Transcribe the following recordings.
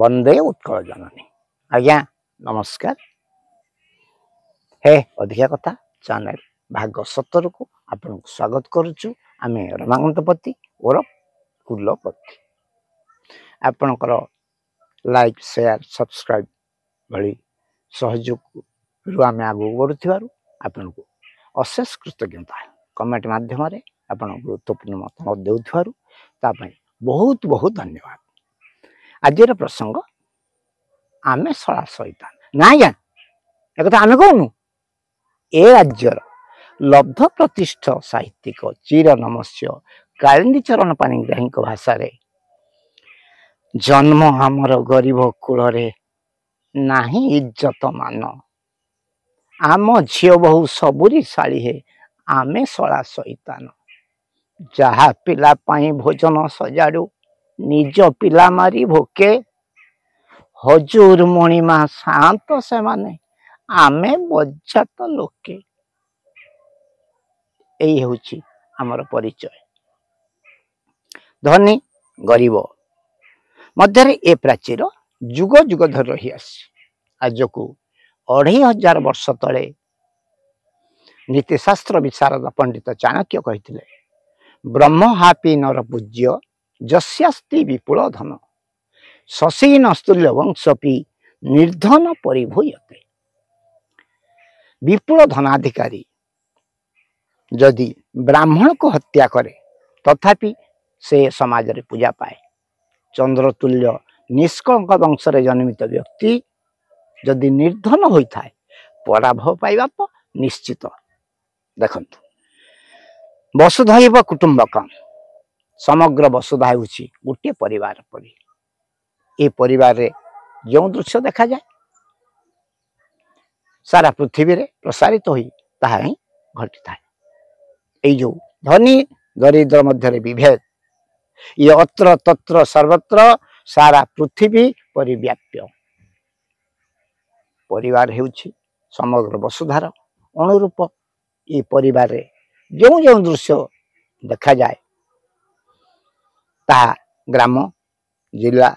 ବନ୍ଦେ ଉତ୍କଳ ଜନନୀ। ଆଜ୍ଞା ନମସ୍କାର। ହେ ଅଧିକା କଥା ଚ୍ୟାନେଲ ଭାଗ 17କୁ ଆପଣଙ୍କୁ ସ୍ୱାଗତ କରୁଛୁ। ଆମେ ରମାକାନ୍ତ ପତି ଓରଫ କୁଲପତି। ଆପଣଙ୍କର ଲାଇକ୍, ସେୟାର, ସବସ୍କ୍ରାଇବ୍ ଭଳି ସହଯୋଗରୁ ଆମେ ଆଗକୁ ବଢ଼ୁଥିବାରୁ ଆପଣଙ୍କୁ ଅଶେଷ କୃତଜ୍ଞତା। କମେଣ୍ଟ ମାଧ୍ୟମରେ ଆପଣ ଗୁରୁତ୍ୱପୂର୍ଣ୍ଣ ମତାମତ ଦେଉଥିବାରୁ ତା ପାଇଁ ବହୁତ ବହୁତ ଧନ୍ୟବାଦ। ଆଜିର ପ୍ରସଙ୍ଗ, ଆମେ ଶଳା ସଇତାନ। ନା ଆଜ୍ଞା, ଏକଥା ଆମେ କହୁନୁ। ଏ ରାଜ୍ୟର ଲବ୍ଧ ପ୍ରତିଷ୍ଠ ସାହିତ୍ୟିକ ଚିର ନମସ୍ୟ କାଳିନ୍ଦୀ ଚରଣ ପାଣିଗ୍ରାହୀଙ୍କ ଭାଷାରେ, ଜନ୍ମ ଆମର ଗରିବ କୂଳରେ, ନାହିଁ ଇଜ୍ଜତ ମାନ, ଆମ ଝିଅ ବୋହୂ ସବୁରି ଶାଳୀ ହେ, ଆମେ ଶଳା ସଇତାନ। ଯାହା ପିଲା ପାଇଁ ଭୋଜନ ସଜାଡୁ, ନିଜ ପିଲା ମାରି ଭୋକେ, ହଜୁର ମଣିମା ଶାନ୍ତ ସେମାନେ, ଆମେ ବଜ୍ଜାତ ଲୋକେ। ଏଇ ହେଉଛି ଆମର ପରିଚୟ। ଧନୀ ଗରିବ ମଧ୍ୟରେ ଏ ପ୍ରାଚୀର ଯୁଗ ଯୁଗ ଧରି ରହିଆସିଛି। ଆଜକୁ 2500 ବର୍ଷ ତଳେ ନୀତିଶାସ୍ତ୍ର ବିଶାରଦ ପଣ୍ଡିତ ଚାଣକ୍ୟ କହିଥିଲେ, ବ୍ରହ୍ମହାପି ନର ପୂଜ୍ୟ ଯସ୍ୟାସ୍ତି ବିପୁଳ ଧନ, ଶଶୀନ ସ୍ତୁଲ୍ୟ ବଂଶପି ନିର୍ଧନ ପରିଭୂୟତେ। ବିପୁଳ ଧନାଧିକାରୀ ଯଦି ବ୍ରାହ୍ମଣକୁ ହତ୍ୟା କରେ, ତଥାପି ସେ ସମାଜରେ ପୂଜା ପାଏ। ଚନ୍ଦ୍ରତୁଲ୍ୟ ନିଷ୍କଳଙ୍କ ବଂଶରେ ଜନ୍ମିତ ବ୍ୟକ୍ତି ଯଦି ନିର୍ଧନ ହୋଇଥାଏ, ପରାଭବ ପାଇବା ତ ନିଶ୍ଚିତ। ଦେଖନ୍ତୁ, ବସୁଧୈବ କୁଟୁମ୍ବକମ୍, ସମଗ୍ର ବସୁଧା ହେଉଛି ଗୋଟିଏ ପରିବାର ପରି। ଏ ପରିବାରରେ ଯେଉଁ ଦୃଶ୍ୟ ଦେଖାଯାଏ, ସାରା ପୃଥିବୀରେ ପ୍ରସାରିତ ହୋଇ ତାହା ହିଁ ଘଟିଥାଏ। ଏଇ ଯୋଉ ଧନୀ ଦରିଦ୍ର ମଧ୍ୟରେ ବିଭେଦ, ଇଏ ଅତ୍ର ତତ୍ର ସର୍ବତ୍ର ସାରା ପୃଥିବୀ ପରିବ୍ୟାପ୍ୟ। ପରିବାର ହେଉଛି ସମଗ୍ର ବସୁଧାର ଅନୁରୂପ। ଏ ପରିବାରରେ ଯେଉଁ ଯେଉଁ ଦୃଶ୍ୟ ଦେଖାଯାଏ, ତାହା ଗ୍ରାମ, ଜିଲ୍ଲା,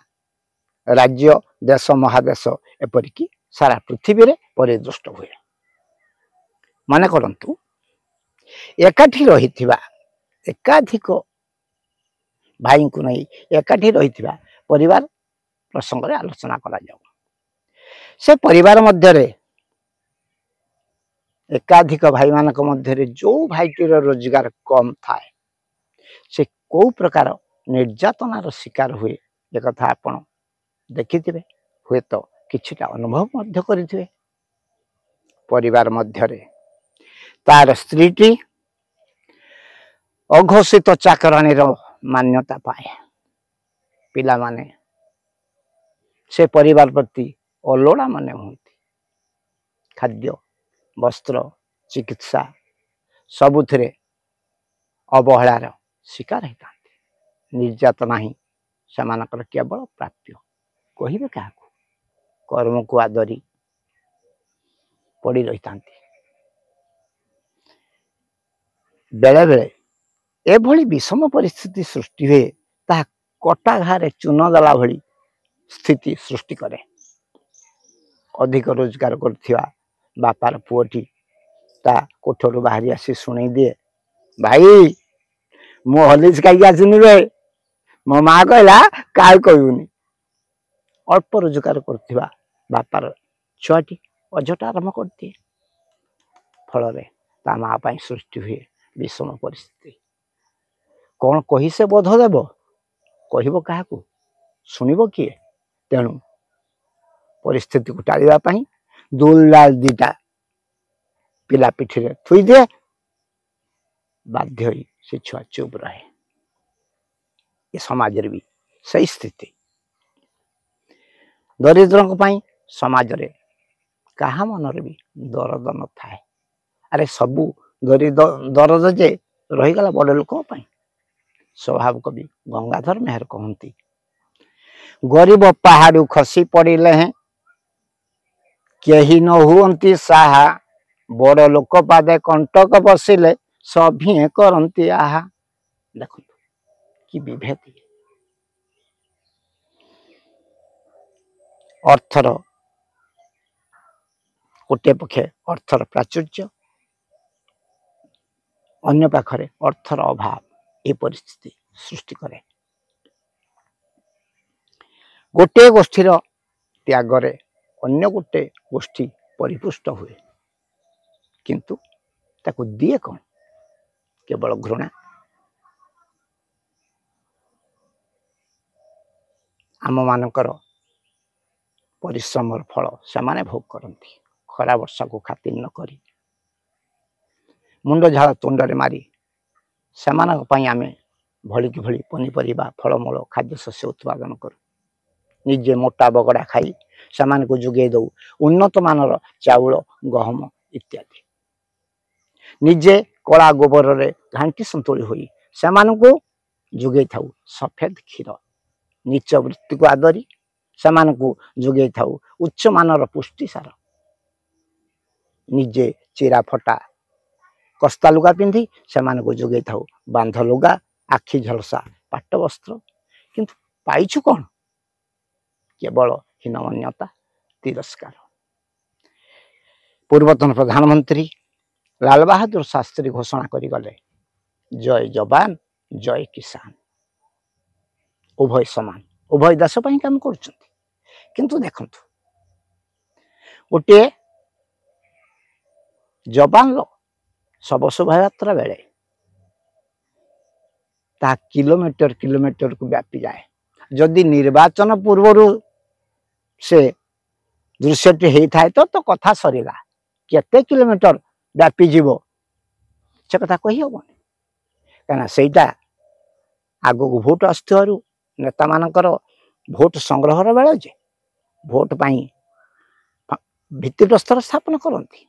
ରାଜ୍ୟ, ଦେଶ, ମହାଦେଶ, ଏପରିକି ସାରା ପୃଥିବୀରେ ପରିଦୃଷ୍ଟ ହୁଏ। ମନେ କରନ୍ତୁ, ଏକାଠି ରହିଥିବା ଏକାଧିକ ଭାଇଙ୍କୁ ନେଇ ଏକାଠି ରହିଥିବା ପରିବାର ପ୍ରସଙ୍ଗରେ ଆଲୋଚନା କରାଯାଉ। ସେ ପରିବାର ମଧ୍ୟରେ ଏକାଧିକ ଭାଇମାନଙ୍କ ମଧ୍ୟରେ ଯୋଉ ଭାଇଟିର ରୋଜଗାର କମ୍ ଥାଏ, ସେ କୋଉ ପ୍ରକାର ନିର୍ଯାତନାର ଶିକାର ହୁଏ, ଏକଥା ଆପଣ ଦେଖିଥିବେ, ହୁଏତ କିଛିଟା ଅନୁଭବ ମଧ୍ୟ କରିଥିବେ। ପରିବାର ମଧ୍ୟରେ ତାର ସ୍ତ୍ରୀଟି ଅଘୋଷିତ ଚାକରାଣୀର ମାନ୍ୟତା ପାଏ। ପିଲାମାନେ ସେ ପରିବାର ପ୍ରତି ଅଲୋଡ଼ା ମନେ ହୁଅନ୍ତି। ଖାଦ୍ୟ, ବସ୍ତ୍ର, ଚିକିତ୍ସା ସବୁଥିରେ ଅବହେଳାର ଶିକାର ହେଇଥାନ୍ତି। ନିର୍ଯାତନା ହିଁ ସେମାନଙ୍କର କେବଳ ପ୍ରାପ୍ୟ। କହିବେ କାହାକୁ? କର୍ମକୁ ଆଦରି ପଡ଼ି ରହିଥାନ୍ତି। ବେଳେବେଳେ ଏଭଳି ବିଷମ ପରିସ୍ଥିତି ସୃଷ୍ଟି ହୁଏ, ତାହା କଟା ଘାରେ ଚୂନ ଦେଲା ଭଳି ସ୍ଥିତି ସୃଷ୍ଟି କରେ। ଅଧିକ ରୋଜଗାର କରୁଥିବା ବାପାର ପୁଅଟି ତା କୋଠରୁ ବାହାରି ଆସି ଶୁଣେଇ ଦିଏ, ଭାଇ ମୁଁ ହଲିକ୍ସ ଖାଇକି ଆସିନି ବେ, ମୋ ମା କହିଲା କାହାକୁ କହିବୁନି। ଅଳ୍ପ ରୋଜଗାର କରୁଥିବା ବାପାର ଛୁଆଟି ଅଝଟ ଆରମ୍ଭ କରିଦିଏ। ଫଳରେ ତା ମା ପାଇଁ ସୃଷ୍ଟି ହୁଏ ବିଷମ ପରିସ୍ଥିତି। କ'ଣ କହି ସେ ବୋଧ ଦେବ? କହିବ କାହାକୁ? ଶୁଣିବ କିଏ? ତେଣୁ ପରିସ୍ଥିତିକୁ ଟାଳିବା ପାଇଁ ଦୁଲଦାଲ ଦିଟା ପିଲା ପିଠିରେ ଥୋଇଦିଏ। ବାଧ୍ୟ ହୋଇ ସେ ଛୁଆ ଚୁପ୍ ରହେ। ଏ ସମାଜରେ ବି ସେଇ ସ୍ଥିତି। ଦରିଦ୍ରଙ୍କ ପାଇଁ ସମାଜରେ କାହା ମନରେ ବି ଦରଦ ନଥାଏ। ଆରେ ସବୁ ଦରଦ ଯେ ରହିଗଲା ବଡ଼ ଲୋକଙ୍କ ପାଇଁ। ସ୍ୱଭାବ କବି ଗଙ୍ଗାଧର ମେହେର କହନ୍ତି, ଗରିବ ପାହାଡ଼ୁ ଖସି ପଡ଼ିଲେ ହେଁ କେହି ନ ହୁଅନ୍ତି ସାହା, ବଡ଼ ଲୋକ ପାଦେ କଣ୍ଟକ ବସିଲେ ସଭିଏଁ କରନ୍ତି ଆହା। ଦେଖନ୍ତୁ କି ବିଭେଦ। ଅର୍ଥର ଗୋଟିଏ ପକ୍ଷେ ଅର୍ଥର ପ୍ରାଚୁର୍ଯ୍ୟ, ଅନ୍ୟ ପାଖରେ ଅର୍ଥର ଅଭାବ ଏ ପରିସ୍ଥିତି ସୃଷ୍ଟି କରେ। ଗୋଟିଏ ଗୋଷ୍ଠୀର ତ୍ୟାଗରେ ଅନ୍ୟ ଗୋଟେ ଗୋଷ୍ଠୀ ପରିପୁଷ୍ଟ ହୁଏ, କିନ୍ତୁ ତାକୁ ଦିଏ କ'ଣ? କେବଳ ଘୃଣା। ଆମମାନଙ୍କର ପରିଶ୍ରମର ଫଳ ସେମାନେ ଭୋଗ କରନ୍ତି। ଖରା ବର୍ଷାକୁ ଖାତିର ନ କରି, ମୁଣ୍ଡ ଝାଳ ତୁଣ୍ଡରେ ମାରି ସେମାନଙ୍କ ପାଇଁ ଆମେ ଭଳିକି ଭଳି ପନିପରିବା, ଫଳମୂଳ, ଖାଦ୍ୟଶସ୍ୟ ଉତ୍ପାଦନ କରୁ। ନିଜେ ମୋଟା ବଗଡ଼ା ଖାଇ ସେମାନଙ୍କୁ ଯୋଗାଇ ଦେଉ ଉନ୍ନତମାନର ଚାଉଳ, ଗହମ ଇତ୍ୟାଦି। ନିଜେ କଳା ଗୋବରରେ ଘାଣ୍ଟି ସନ୍ତୁଳି ହୋଇ ସେମାନଙ୍କୁ ଯୋଗାଇଥାଉ ସଫେଦ କ୍ଷୀର। ନୀଚ ବୃତ୍ତିକୁ ଆଦରି ସେମାନଙ୍କୁ ଯୋଗାଇଥାଉ ଉଚ୍ଚମାନର ପୁଷ୍ଟିସାର। ନିଜେ ଚିରା ଫଟା କସ୍ତା ଲୁଗା ପିନ୍ଧି ସେମାନଙ୍କୁ ଯୋଗାଇଥାଉ ବାନ୍ଧ ଲୁଗା, ଆଖି ଝଲସା ପାଟ ବସ୍ତ୍ର। କିନ୍ତୁ ପାଇଛୁ କ'ଣ? କେବଳ ହୀନମନ୍ୟତା, ତିରସ୍କାର। ପୂର୍ବତନ ପ୍ରଧାନମନ୍ତ୍ରୀ ଲାଲ ବାହାଦୁର ଶାସ୍ତ୍ରୀ ଘୋଷଣା କରିଗଲେ, ଜୟ ଯବାନ ଜୟ କିଷାନ। ଉଭୟ ସମାନ, ଉଭୟ ଦେଶ ପାଇଁ କାମ କରୁଛନ୍ତି। କିନ୍ତୁ ଦେଖନ୍ତୁ, ଗୋଟିଏ ଯବାନର ଶବ ଶୋଭାଯାତ୍ରା ବେଳେ ତାହା କିଲୋମିଟର କିଲୋମିଟରକୁ ବ୍ୟାପିଯାଏ। ଯଦି ନିର୍ବାଚନ ପୂର୍ବରୁ ସେ ଦୃଶ୍ୟଟି ହେଇଥାଏ ତ କଥା ସରିଲା, କେତେ କିଲୋମିଟର ବ୍ୟାପିଯିବ ସେ କଥା କହିହେବନି। କାହିଁକିନା ସେଇଟା ଆଗକୁ ଭୋଟ ଆସୁଥିବାରୁ ନେତାମାନଙ୍କର ଭୋଟ ସଂଗ୍ରହର ବେଳ, ଯେ ଭୋଟ ପାଇଁ ଭିତ୍ତିପ୍ରସ୍ତର ସ୍ଥାପନ କରନ୍ତି।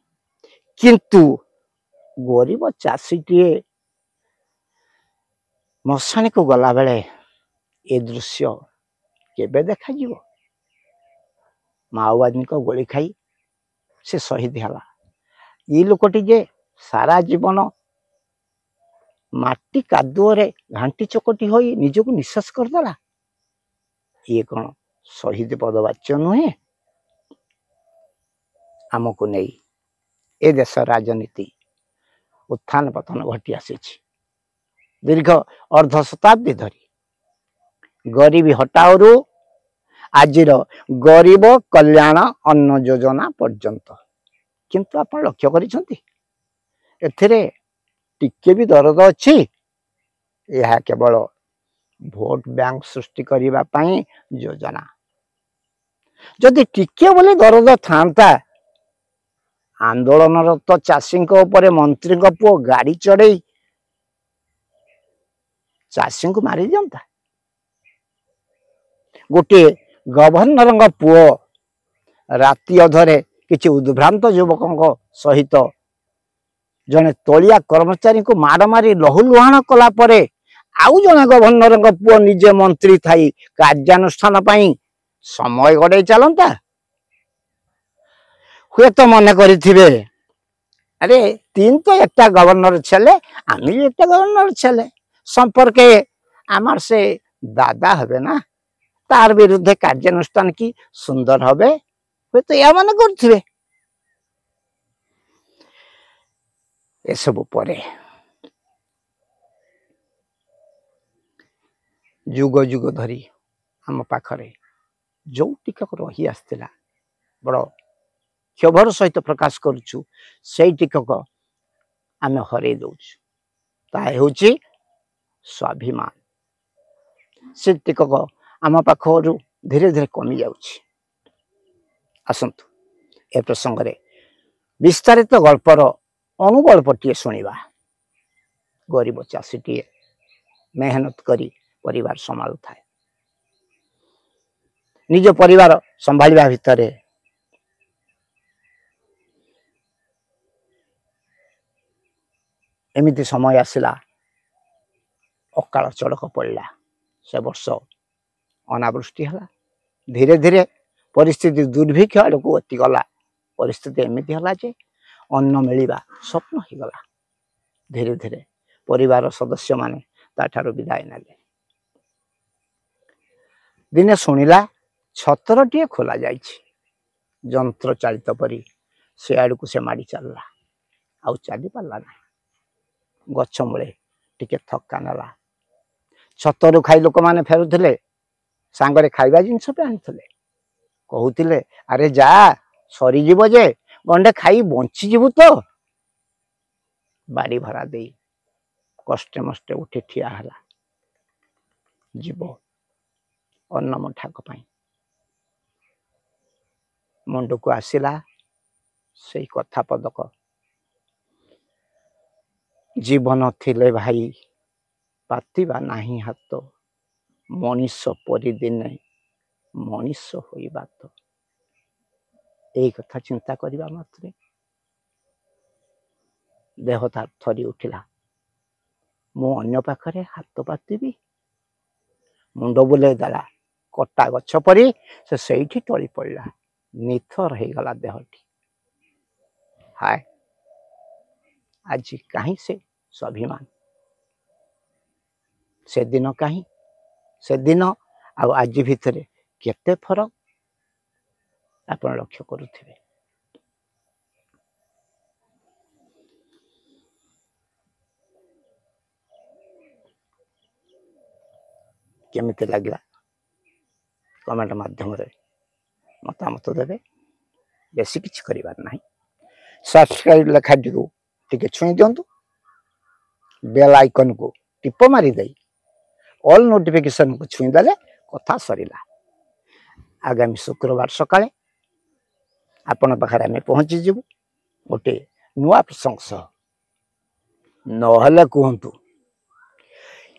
କିନ୍ତୁ ଗରିବ ଚାଷୀଟିଏ ମଶାଣିକୁ ଗଲାବେଳେ ଏ ଦୃଶ୍ୟ କେବେ ଦେଖାଯିବ? ମାଓବାଦୀଙ୍କ ଗୋଳି ଖାଇ ସେ ଶହୀଦ ହେଲା। ଏ ଲୋକଟି ଯେ ସାରା ଜୀବନ ମାଟି କାଦୁଅରେ ଘାଣ୍ଟି ଚକଟି ହୋଇ ନିଜକୁ ନିଃଶ୍ୱାସ କରିଦେଲା, ଇଏ କ'ଣ ଶହୀଦ ପଦବାଚ୍ୟ ନୁହେଁ? ଆମକୁ ନେଇ ଏ ଦେଶ ରାଜନୀତି ଉତ୍ଥାନ ପତନ ଘଟି ଆସିଛି ଦୀର୍ଘ ଅର୍ଦ୍ଧ ଶତାବ୍ଦୀ ଧରି। ଗରିବୀ ହଟାଓରୁ ଆଜିର ଗରିବ କଲ୍ୟାଣ ଅନ୍ନ ଯୋଜନା ପର୍ଯ୍ୟନ୍ତ। କିନ୍ତୁ ଆପଣ ଲକ୍ଷ୍ୟ କରିଛନ୍ତି, ଏଥିରେ ଟିକେ ବି ଦରଦ ଅଛି? ଏହା କେବଳ ଭୋଟ ବ୍ୟାଙ୍କ ସୃଷ୍ଟି କରିବା ପାଇଁ ଯୋଜନା। ଯଦି ଟିକେ ବୋଲି ଦରଦ ଥାନ୍ତା, ଆନ୍ଦୋଳନରତ ଚାଷୀଙ୍କ ଉପରେ ମନ୍ତ୍ରୀଙ୍କ ପୁଅ ଗାଡ଼ି ଚଢ଼େଇ ଚାଷୀଙ୍କୁ ମାରି ଦିଅନ୍ତା? ଗୋଟିଏ ଗଭର୍ଣ୍ଣରଙ୍କ ପୁଅ ରାତି ଅଧରେ କିଛି ଉଦ୍ଭ୍ରାନ୍ତ ଯୁବକଙ୍କ ସହିତ ଜଣେ ତଳିଆ କର୍ମଚାରୀଙ୍କୁ ମାଡ଼ ମାରି ଲହୁଲୁହାଣ କଲା ପରେ ଆଉ ଜଣେ ଗଭର୍ଣ୍ଣରଙ୍କ ପୁଅ ନିଜେ ମନ୍ତ୍ରୀ ଥାଇ କାର୍ଯ୍ୟାନୁଷ୍ଠାନ ପାଇଁ ସମୟ ଗଡ଼େଇ ଚାଲନ୍ତା? ହୁଏତ ମନେ କରିଥିବେ, ଆରେ ତିନି ତ একটা গভর্নর ছেলে, আমি একটা গভর্নর ছেলে, সম্পর্কে আমার সে দাদা হবে না, তার বিরুদ্ধে କାର୍ଯ୍ୟାନୁଷ୍ଠାନ কি সুন্দর হবে? ହୁଏତ ଏହା ମନେ କରୁଥିବେ। ଏସବୁ ପରେ ଯୁଗ ଯୁଗ ଧରି ଆମ ପାଖରେ ଯୋଉ ଟିକକ ରହି ଆସିଥିଲା, ବଡ଼ କ୍ଷୋଭର ସହିତ ପ୍ରକାଶ କରୁଛୁ, ସେଇ ଟିକକ ଆମେ ହରେଇ ଦଉଛୁ। ତାହା ହେଉଛି ସ୍ୱାଭିମାନ। ସେ ଟିକକ ଆମ ପାଖରୁ ଧୀରେ ଧୀରେ କମି ଯାଉଛି। ଆସନ୍ତୁ ଏ ପ୍ରସଙ୍ଗରେ ବିସ୍ତାରିତ ଗଳ୍ପର ଅନୁଗଳ୍ପଟିଏ ଶୁଣିବା। ଗରିବ ଚାଷୀଟିଏ ମେହନତ କରି ପରିବାର ସମ୍ଭାଳୁଥାଏ। ନିଜ ପରିବାର ସମ୍ଭାଳିବା ଭିତରେ ଏମିତି ସମୟ ଆସିଲା, ଅକାଳ ଚଡ଼କ ପଡ଼ିଲା। ସେ ବର୍ଷ ଅନାବୃଷ୍ଟି ହେଲା। ଧୀରେ ଧୀରେ ପରିସ୍ଥିତି ଦୁର୍ଭିକ୍ଷ ଆଡ଼କୁ ଗତି କଲା। ପରିସ୍ଥିତି ଏମିତି ହେଲା ଯେ ଅନ୍ନ ମିଳିବା ସ୍ୱପ୍ନ ହେଇଗଲା। ଧୀରେ ଧୀରେ ପରିବାର ସଦସ୍ୟମାନେ ତାଠାରୁ ବିଦାୟ ନେଲେ। ଦିନେ ଶୁଣିଲା ଛତରଟିଏ ଖୋଲା ଯାଇଛି। ଯନ୍ତ୍ର ଚାଳିତ ପରି ସେ ଆଡ଼କୁ ସେ ମାଡ଼ି ଚାଲିଲା, ଆଉ ଚାଲି ପାରିଲା ନାହିଁ। ଗଛ ମୂଳେ ଟିକେ ଥକ୍କା ନେଲା। ଛତରୁ ଖାଇ ଲୋକମାନେ ଫେରୁଥିଲେ, ସାଙ୍ଗରେ ଖାଇବା ଜିନିଷ ବି ଆଣିଥିଲେ। କହୁଥିଲେ, ଆରେ ଯା, ସରିଯିବ ଯେ, ଗଣ୍ଡେ ଖାଇ ବଞ୍ଚିଯିବୁ ତ। ବାଡ଼ି ଭରା ଦେଇ କଷ୍ଟେ ମଷ୍ଟେ ଉଠି ଠିଆ ହେଲା। ଯିବ ଅନ୍ନ ମୁଠାକ ପାଇଁ। ମୁଣ୍ଡକୁ ଆସିଲା ସେଇ କଥା ପଦକ, ଜୀବନ ଥିଲେ ଭାଇ ପାତିବା ନାହିଁ ହାତ, ମଣିଷ ପରି ଦିନେ ମଣିଷ ହୋଇବା ତ। ଏଇ କଥା ଚିନ୍ତା କରିବା ମାତ୍ରେ ଦେହ ତାର ଥରି ଉଠିଲା। ମୁଁ ଅନ୍ୟ ପାଖରେ ହାତ ପାତିବି? ମୁଣ୍ଡ ବୁଲେଇ ଦେଲା। କଟା ଗଛ ପରି ସେ ସେଇଠି ଟଳି ପଡ଼ିଲା। ନିଥର ହେଇଗଲା ଦେହଟି। ହାୟ, ଆଜି କାହିଁ ସେ ସ୍ୱାଭିମାନ? ସେଦିନ କାହିଁ? ସେଦିନ ଆଉ ଆଜି ଭିତରେ କେତେ ଫରକ ଆପଣ ଲକ୍ଷ୍ୟ କରୁଥିବେ। କେମିତି ଲାଗିଲା କମେଣ୍ଟ ମାଧ୍ୟମରେ ମତାମତ ଦେବେ। ବେଶୀ କିଛି କରିବାର ନାହିଁ। ସବସ୍କ୍ରାଇବ୍ ଲେଖାଟିକୁ ଟିକେ ଛୁଇଁ ଦିଅନ୍ତୁ, ବେଲ୍ ଆଇକନ୍କୁ ଟିପ ମାରିଦେଇ ଅଲ୍ ନୋଟିଫିକେସନ୍କୁ ଛୁଇଁଦେଲେ କଥା ସରିଲା। ଆଗାମୀ ଶୁକ୍ରବାର ସକାଳେ ଆପଣଙ୍କ ପାଖରେ ଆମେ ପହଞ୍ଚିଯିବୁ ଗୋଟିଏ ନୂଆ ପ୍ରସଙ୍ଗ ସହ। ନହେଲେ କୁହନ୍ତୁ,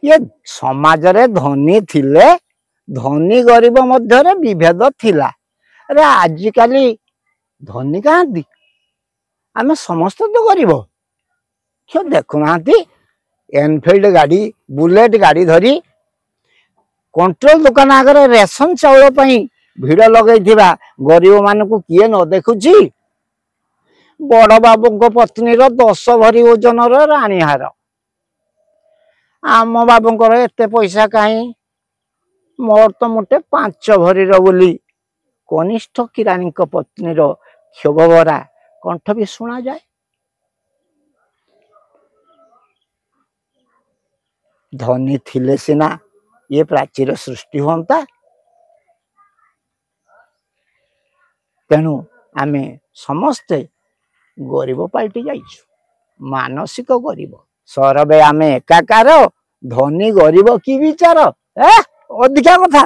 ଇଏ ସମାଜରେ ଧନୀ ଥିଲେ ଧନୀ ଗରିବ ମଧ୍ୟରେ ବିଭେଦ ଥିଲା। ଆରେ ଆଜିକାଲି ଧନୀ କାହାନ୍ତି? ଆମେ ସମସ୍ତେ ତ ଗରିବ। କିଏ ଦେଖୁନାହାନ୍ତି, ଏନଫିଲ୍ଡ ଗାଡ଼ି, ବୁଲେଟ ଗାଡ଼ି ଧରି କଣ୍ଟ୍ରୋଲ ଦୋକାନ ଆଗରେ ରେସନ ଚାଉଳ ପାଇଁ ଭିଡ଼ ଲଗେଇଥିବା ଗରିବମାନଙ୍କୁ କିଏ ନ ଦେଖୁଛି? ବଡ଼ ବାବୁଙ୍କ ପତ୍ନୀର 10 ଭରି ଓଜନର ରାଣୀହାର, ଆମ ବାବୁଙ୍କର ଏତେ ପଇସା କାହିଁ, ମୋର ତ ମୋଟେ 5 ଭରିର ବୋଲି କନିଷ୍ଠ କିରାଣୀଙ୍କ ପତ୍ନୀର କ୍ଷୋଭ ଭରା କଣ୍ଠ ବି ଶୁଣାଯାଏ। ଧନୀ ଥିଲେ ସିନା ଇଏ ପ୍ରାଚୀର ସୃଷ୍ଟି ହୁଅନ୍ତା। ତେଣୁ ଆମେ ସମସ୍ତେ ଗରିବ ପାଲଟି ଯାଇଛୁ, ମାନସିକ ଗରିବ। ସରବେ ଆମେ ଏକାକାର, ଧନୀ ଗରିବ କି ବିଚାର? ଏ ଅଧିକା କଥା।